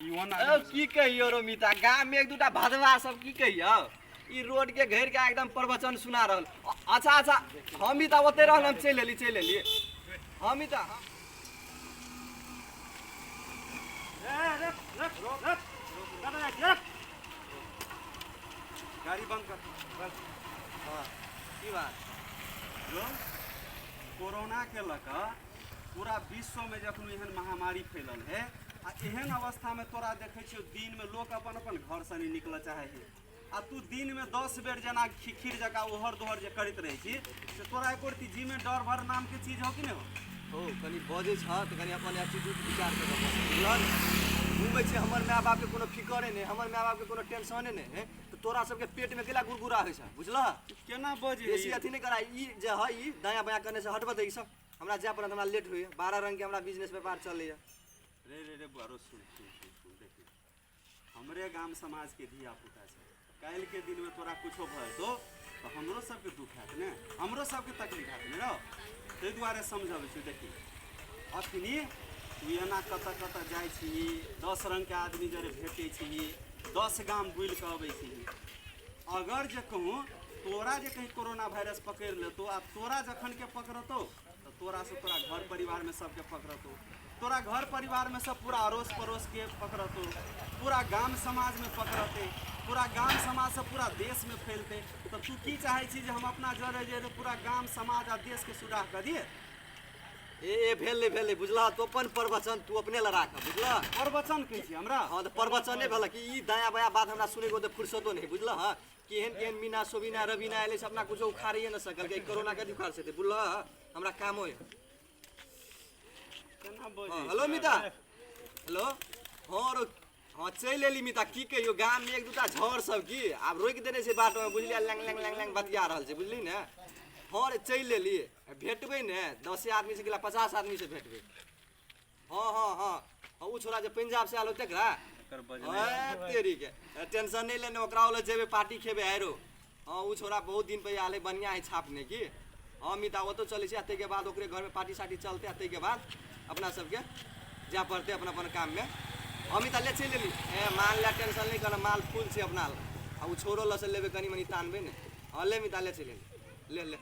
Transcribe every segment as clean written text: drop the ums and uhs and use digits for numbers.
अब की कहियो रो मिता, गाम में एक दूटा भदवा सब की कहियो, ई रोड के घेर के एकदम प्रवचन सुना रहल। अच्छा अच्छा, हम ही तऽ ओते रहल, हम चलि एली, चलि एली हम ही तऽ। गाड़ी बंद कर। हाँ, की बात? जो कोरोना के लऽ कऽ पूरा विश्वमे जखन एहन महामारी फैलल है आ एहन अवस्थामे तोरा देखै छियौ दिनमे लोक अपन अपन घरसँ नहि निकलऽ चाहै है आ तू दिनमे 10 बेर जेना खिखिर जकाँ ओहर दोहर जे करैत रहै छी से तोरा एको रत्ती जीमे डर भर नामके चीज हौ कि नहि हौ? हौ, कनि बजै छह तऽ कनि अपन एटीट्यूड विचार कऽ कऽ बज, बुझलह ने? घूमै छै, हमर माय बापके कोनो फिकरे नहि, हमर माय बापके कोनो टेंशने नहि है, तऽ तोरा सबके पेटमे केला गुरगुरा होइ छै, बुझलह? केना बजै? बेसी अथी नहि करा। ई जे है ई दायाँ बायाँ करने से हटबऽ तऽ ई सब हमरा जाय पड़त, हमरा लेट होइए, 12 रंगके हमरा बिजनेस व्यापार चलैए। रे रे रे बुआरो, सुन सुन सुन सुन, देखी हमरे गाम समाजके धिया पुता छै, काल्हिके दिनमे तोरा कुछो भऽ जेतौ तऽ हमरो सबके दुःख हैत ने, हमरो सबके तकलीफ हैत ने रौ, ताहि दुआरे समझबै छी। देखी अखनी तू एना कतऽ कतऽ जाइ छीही, 10 रङ्गके आदमी जरे भेटै छीही, 10 गाम बुलि कऽ अबै छीही, अगर जे कहूँ तोरा जे कहीं कोरोना वायरस पकड़ि लेतौ आ तोरा जखन के पकड़तौ तऽ तोरासँ तोरा घर परिवारमे सबके पकड़तौ, तोरा घर परिवारमे सब पूरा अड़ोस पड़ोसके पकड़तौ, पूरा गाम समाजमे पकड़तै, पूरा गाम समाजसँ पूरा देशमे फैलतै, तऽ तू की चाहै छी जे हम अपना जरे जे पूरा गाम समाज आ देशके सुराह कऽ दिए? ए ए भेल नहि, भेल नहि, बुझलह? तू अपन प्रवचन तू अपने लए राख, बुझलह? प्रवचन कहै छी हमरा? हँ, तऽ प्रवचने भेल कि ई दायाँ बायाँ बात हमरा सुनैके ओते फुर्सतो नहि, बुझलह? हँ, केहन केहन मीना सोबीना रबीना एलै से अपना कुछो उखाड़िए नहि सकल, कि कोरोना कथी उखाड़ सकतै, बुझलह? हमरा कामो है। केना बजै? हँ, हेलो मिता, हेलो। हँ रो, हँ चलि एली मिता। की कहियो, गाममे एक दूटा झड़ सब की आब रोकि देने छै बाटमे, बुझलियै? लैंग लैंग लैंग लैंग बतिया रहल छै, बुझली ने? हँ रे, चलि एली। भेटबै ने 10 आदमी से गेला 50 आदमी से भेटबै। हँ हँ हँ हँ, ओ छोरा जे पंजाब से आयल हो तेकरा एकर बजनाइ ए तेरी के टेंशन नहीं लेने, ओकरा वाला जेबे पार्टी खेबे आरो। हाँ, ओ छोरा बहुत दिन पे आयल है, बढ़िया है छापने की। हाँ मिता, ओतौ चलै छै आ ताहिके बाद ओकरे घरमे पार्टी सार्टी चलतै आ ताहिके बाद अपना सबके जाय पड़तै अपन अपन काममे। हाँ मिता, ले चलि एली। ए माल ले टेंशन नहीं कर, माल फुल छै अपना लग। आ ओ छोरो लऽ से लेबै, कनि मनि तानबै ने। हाँ ले मिता, ले चलि एली, ले ले।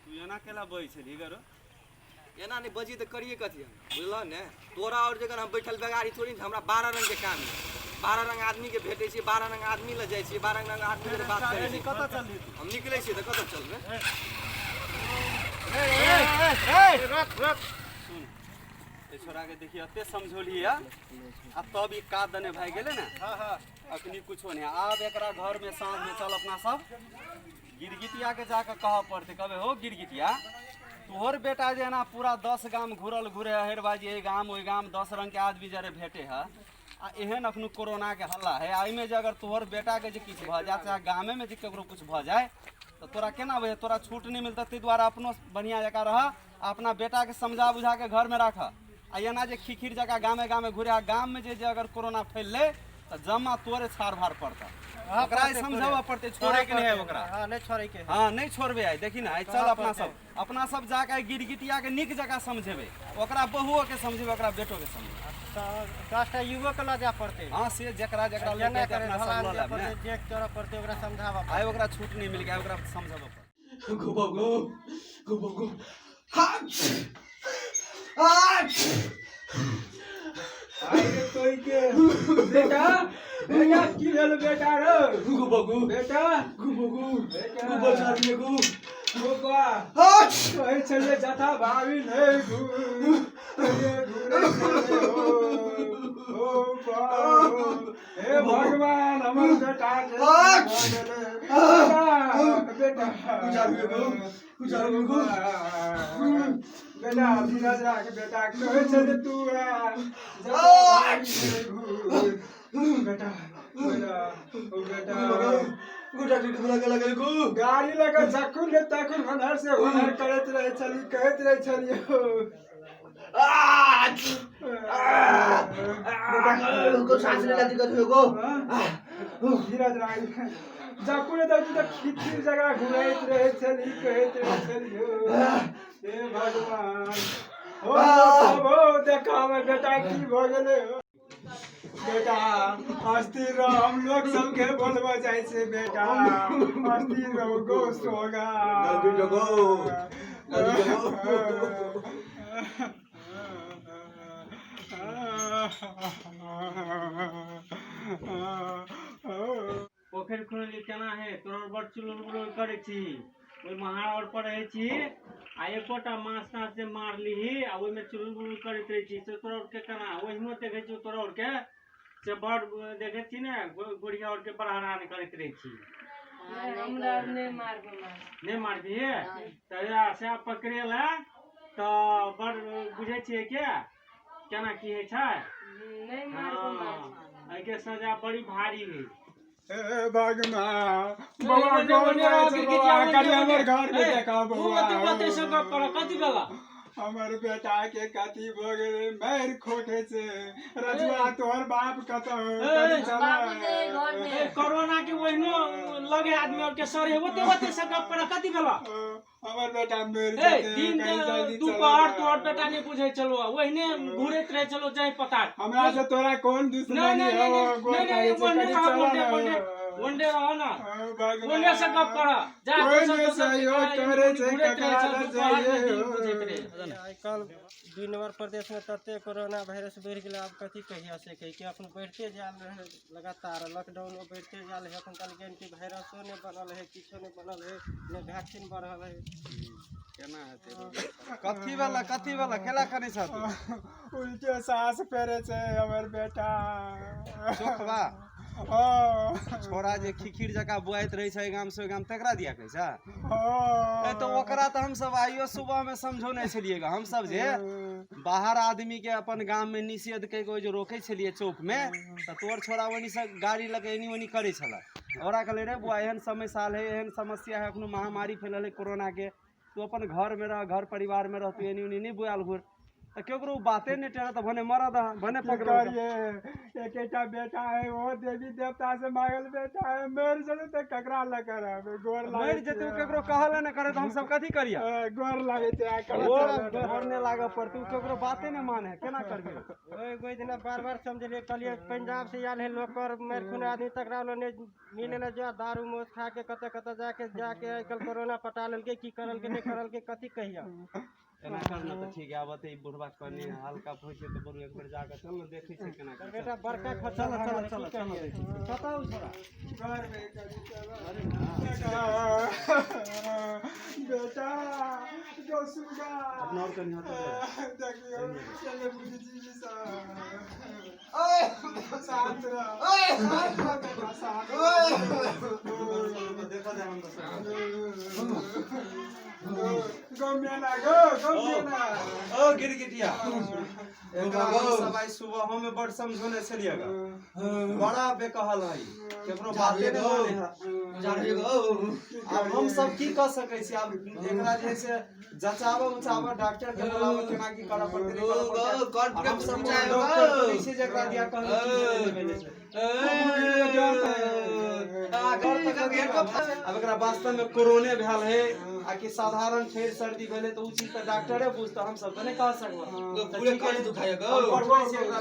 तू एना केला बजै छलही गरो? एना नहि बजियै तऽ करियै कथी हम, बुझलह ने? तोरा आओर जखन हम बैठल बेगारी थोड़ी ने, हमरा 12 रङ्गके काम यऽ, 12 रङ्ग आदमीके भेटै छियै, 12 रङ्ग आदमी लग जाइ छियै, 12 रङ्ग आदमीके बात करै छियै। कतऽ चलली तू? हम निकलै छियै तऽ कतऽ चलबै? सुन, ए छोराके देखी एते समझौलियै आ तब ई कात दने भागि गेलै ने। अखनी कुछो नहि, आब एकरा घरमे साँझमे चल अपना सब गिरगिटिया के जाके कहऽ पड़तै, कहबै हो गिरगिटिया, तोहर बेटा जे एना पूरा 10 गाम घुरल घुरे है, हेरबाजी एहि गाम ओहि गाम 10 रंग के आदमी जरे भेटे है आ एहन अखन कोरोना के हल्ला है, आ एहिमे जे अगर तोहर बेटा के जे किछु भऽ जाए चाहे गामे में जे ककरो किछु भऽ जाए तऽ तोरा केना भऽ तोरा छूट नहि मिलतै। ताहि दुआरे अपनो बढ़िआँ जकाँ रह आ अपना बेटा के समझा बुझा के घर में राख आ एना जे खिखिर जकाँ गामे गामे घुरे आ गाम में जे जे अगर कोरोना फैललै तऽ जमा तोरे छाड़ भाड़ पड़तै। ओकरा आइ समझाबऽ पड़तै, छोड़े के नहि है ओकरा। हाँ, नहीं छोड़े के। हाँ, नहीं छोड़बे आइ। देखी ना, आइ चल अपना सब, अपना सब जाके आइ गिरगिटिया के नीक जकाँ समझेबै, ओकरा बहुओ के समझेबै, ओकरा बेटो के समझेबै। 10टा युवक के लऽ जाय पड़तै। हाँ, से जकरा जकरा जेना लऽ के करे अपना सब ढलान लऽ जाय लेब ने। पड़तै, जे करऽ पड़तै ओकरा समझाबऽ। आइ ओकरा छूट नहि मिल आइ ओकरा समझाबऽ पड़तै। गो गो गो गो, हाँ हाँ। आइरे कोई के बेटा, बेटा की भेल बेटा रो? गो बगू। बेटा। गो बगू। बेटा। गो बचारिए गो। गोपा। हाँ। कहै छलै जथा भाभी नहि घू तैये घूरै छलै हो, हो बा, हो। हे भगवान, हमर बेटा के की भऽ गेलै? बेटा, बेटा। उजाड़िए गो, उजाड़िए गो। बेटा धीरज राख बेटा, कहै छलै तू आ, जथा भाभी नहि घूर। बेटा, बेटा, ओ बेटा। गो डॉक्टर के बुला के लगल गो। गाड़ी लऽ कऽ जखन ने तखन होनहर से होनहर करैत रहै छली, कहैत रहै छलियै। को सांस लेला दिक्कत हो गो। धीरज राख, जखन तक तऽ खिचड़ी जगह घुरैत रहै छली, कहैत रहै छलियै। हे भगवान। हो हो देखा हमर बेटा की भऽ गेलै हो। बेटा अस्थिर रह, हम लोग सबके बोलबो जाइ छै बेटा अस्थिर रहो, गो सोगा। गलती जगो, गलती जगो। पोखरि खुनलियै केना है तोरा बड़ चुलुल बुलुल करै छी, ओहि महार और पर रहै छी आ एकोटा माछ ताछ जे मारलिही आ ओहिमे चुलुल बुलुल करैत रहै छी से तोरा के केना? ओहिनो देखै छियौ तोरा और के से बड़ देखै छी ने गोढ़िया और के बड़ हरान करैत रहै छी। हमरा नहि मारबो माछ। नहि मारबिही तऽ से पकड़ेला तऽ बड़ बुझै छियै के केना की होइ छै। नहि मारबो माछ। एहिके सजा बड़ी भारी है। हे भगवान, बौआ कौन जाइ छै बौआ, कनि हमर घर मे देखा बौआ। हमर बेटा के कथी भऽ गेलै, मारि खोटे छै। रजुआ तोहर बाप कतऽ हो, कनि चल। बाबू नहि घर मे। कोरोना के ओहिनो लगे आदमी और के सर ओते ओते से गप कर कथी भेला? हमर बेटा मरि ए जेतै, दिन कनि जल्दी चल। दुपहर तोहर बेटा नहि बुझै छलो, ओहिने घुरैत रहै छलो जाहि पता। हमरा से तोरा कोन नहीं दुश्मनी नहीं हो? नहीं गोर नहीं लागै नहीं छै, ओने कनि रह, चल ओने न। ओने ओने रह ना, ओ भगवान। ओने से गप कर जा। कोइ दोसर नहि दोसर सहयोग के करै छै, घुरैत रहै ककरा छलो, लग दुपहर मे जाइए दिन हो। बुझैत रहै। आइ काल्हि दुइ नम्बर प्रदेशमे तते कोरोना वायरस बढ़ि गेलै, आब कथी कहिया से कहिके अखन बढ़िते जायल रहै लगातार। लॉकडाउनो बढ़िते जायल है, एखन तक कि वायरसो नहि बनल है, किछो नहि बनल है, नहि वैक्सीन बढ़ल है। केना हेतै? कथी वाला कथी वाला केला करै छ तू? उल्टे सास फेरे छै हमर बेटा। चोखबा हँ। छोरा जे खिखिर जकाँ बुआइत रहै छै गाम से गाम, तकरा दिया कहै छ? हँ। ए तऽ ओकरा तऽ हमसब आइयो सुबह में समझौने छलियै ग। हमसब जे बाहर आदमी के अपन गाम में निषेध कहि के जे रोकै छलियै चौक में, तऽ तोर छोरा ओनी से गाड़ी लऽ के एनी ओनी करै छलै। ओकरा कहलियै रे बुआ, एहन समय साल है, एहन समस्या है, एखनो महामारी फैलल है कोरोना के, तू अपन घर में रह, घर परिवार में रह, तू एनी ओनी नहि बुआल घुर। तऽ केकरो बाते नहि टेरत, तऽ भने मरद भने की पकड़ल। करिए, एकेटा बेटा है, वो देवी देवता से मांगल बेटा है, मरि जेतै तऽ ककरा लऽ के रहबै? गोर लागै मरि जेतै, ओ केकरो कहल नहि करे तऽ हमसब कथी करियै? गोर लागै छै, आ ककरा गोर चलऽ न। गोर नहि लागऽ पड़तै, ओ केकरो बाते नहि माने है, केना करबै? ओहि दिना बार बार समझलियै, कहलियै पंजाब से आयल है लोक और मारि खून आदमी तकरा लग नहि मिले ला जो दारू मौस खा के कतऽ कतऽ जाके जाके आइ काल्हि कोरोना पटा लेलकै, की करलकै नहि करलकै कथी कहिया। एना कर ने तऽ ठीक है, आब तऽ ई बुढ़बा कनि हल्का होइ छै तऽ बरू एक बेर जाके चल ने, देखै छै केना की। बेटा बड़का खतरा चल भऽ चल गेलै, चल की चल कहियै? देखै छै। कतऽ उ छोरा? घर में कनि चलऽ। बेटा गो सुगा। अपना और कनि हटो। देखियौ चले बुद्धिजीवी सब, शांत रह, शांत रह बेटा, शांत रह। देखऽ दे हम दोसर। गो मेला गो गो मेला। ओ गिरगिटिया, एकरा हम सब आइ सुबह में बड़ समझौने छलियै ग, बड़ा बेकहल है, केकरो बाते नहि माने है। आब हम सब की कऽ सकै छी? आब एकरा जे है से जचाबऽ उचाबऽ, डॉक्टर के बोलाबऽ, केना की करऽ पड़तै नहि करऽ पड़तै। आब हम सब डॉक्टर तऽ नहि छियै जेकरा दिया कहबै की भेलै नहि भेलै से। आब एकरा वास्तव में कोरोने भेल है आ कि साधारण ठेर सर्दी भेलै, तऽ उ चीज तऽ डॉक्टरे बुझतै, हम सब तऽ नहि कह सकबै। पूरे कर्ण दुखाइए गो। हम पठबै छियै एकरा।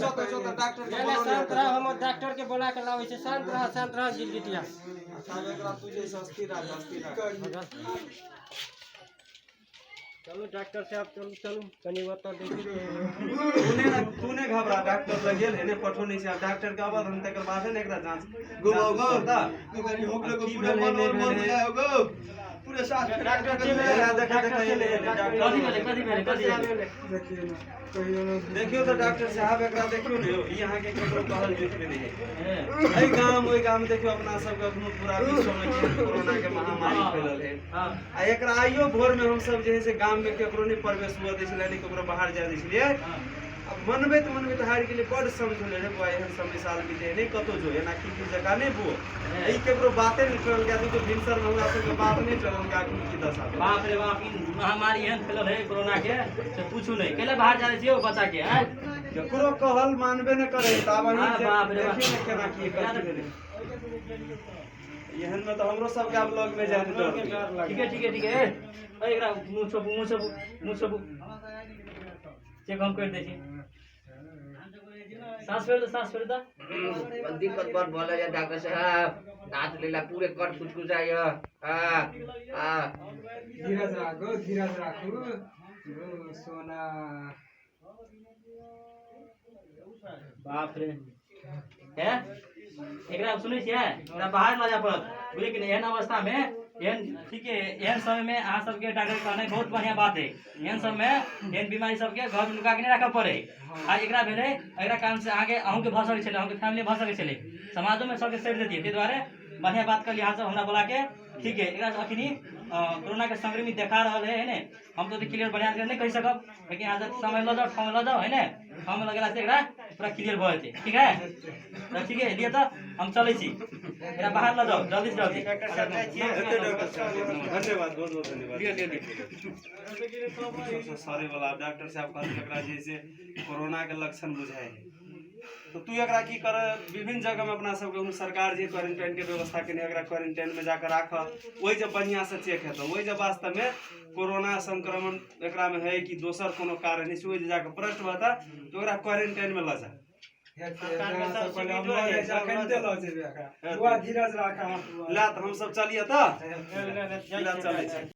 चल तऽ चल तऽ डॉक्टर के नहि नहि बोलौने शांत रह, हम डॉक्टर के बोला के लाबै छी, शांत रह, शांत रह गिरगिटिया। तब एकरा तू जे अस्थिर राख, अस्थिर राख। चलू डॉक्टर साहब, चलू चलू कनि ओतऽ देखी। तूने ना तूने घबरा, डॉक्टर लग गेल है ने, पठौने छै। आब डॉक्टर के आबत हम तकर बाद ने एकरा जांच गो जांच गो करता। गो की पूरे भेलै, मन नहि और मन भेलै। बुझाय गो, पूरे सास डॉक्टर के एकरा देखा देखा एलै एलै डॉक्टर। कथी भेलै कथी भेलै कथी भेलै? देखियौ ने, कहियो ने। देखियौ तऽ डॉक्टर साहब, एकरा देखियौ ने यौ, ई अहाँके केकरो कहल जुटबे नहि है। एहि गाम ओहि गाम देखियौ, अपना सबके अखनो पूरा विश्व में कोरोना के महामारी फैलल है। हाँ। आ एकरा आइयो भोर में हमसब जे है से गाम में केकरो नहि प्रवेश हुअ दै छलियै, नहि केकरो बाहर जाय दै छलियै। आब मनबैत मनबैत हारि गेलियै, बड्ड समझौले रे बौआ, एहन समय साल बीते नहि, कतहु जो एना की की जगह नहि बुओ। ई केकरो बाते नहि टरल गया, तो भिनसर में हमरा सबके बात नहि टरल गया, अखन की दशा भेल। बाप रे बाप, ई महामारी एहन फैलल है कोरोना के से पूछू नहीं। कैला बाहर जा छियै बच्चा के आँय? केकरो कहल मानबे नहि करे तऽ आब अहीं हाँ, बाप रे बाप। देखियौ ने केना की कथी भेलै। एहन में तऽ हमरो सबके आब लग में जाय डर होइए। ठीक है ठीक है ठीक है। ए, एकरा मुँह छोपू मुँह छोपू मुँह छोपू। चेक हम करि दै छी। साँस फेर दऽ, साँस फेर दऽ। दिक्कत बड़ भऽ जाए डॉक्टर साहब, नाच लेला पूरे कट कुचकुचाइए। आ आ धीरज राखू, धीरज राखू ओ सोना। बाप रे, हे एकरा सुनै छियै, एकरा बाहर लऽ जाय पड़त, बुझलियै कि नहि? एहन अवस्थामे, एहन ठीक है, एहन समयमे अहाँ सबके डॉक्टर कहनाइ बहुत बढ़िआँ बात है। एहन समयमे एहन बीमारी सबके घरमे नुका के नहि राखऽ पड़े। आ एकरा भेलै, एकरा कारण से अहाँके अहूँके भऽ सकै छलै, अहूँके फैमिली भऽ सकै छलै, समाजोमे सबके सड़ि देतियै। ताहि दुआरे बढ़िआँ बात कहलियै अहाँ सब हमरा बोलाके। ठीक है, एकरा अखनी कोरोनाके संक्रमित देखा रहल है, है ने? हम तऽ क्लियर बढ़िआँ से नहि कहि सकब, लेकिन अहाँ सब समय लऽ जाउ, ठाम लऽ जाउ, है ने? ठाम लऽ गेलासँ एकरा पूरा क्लियर भऽ जेतै। ठीक है तऽ ठीक है, लिए तऽ हम चलै छी। एकरा बाहर लऽ जाउ जल्दी से जल्दी। हेतै डॉक्टर साहब, धन्यवाद, बहुत बहुत धन्यवाद। लिअ लिअ लिअ। सबसँ सरे वाला डॉक्टर साहब कहलकै एकरा जे से कोरोना के लक्षण बुझाइ है, तऽ तू एकरा की कर, विभिन्न जगह में अपना सबके सरकार जे क्वारेंटाइन के व्यवस्था केने, एकरा क्वारेंटाइन में जाकर राख। ओहि जब बढ़िया से चेक हेतौ, ओहि जब वास्तव में कोरोना संक्रमण एकरा में है कि दोसर कोनो कारण है, ओहि जे जाकर प्रश्न बता तो ओकरा क्वारेंटाइन में लऽ जा। हेतै, जहाँ सब पहिले हम लऽ जाइ छी, अखन लऽ जेबै एकरा। बुआ, धीरज राख अहाँ। ला तऽ हमसब चलिए तऽ ला चलै छी।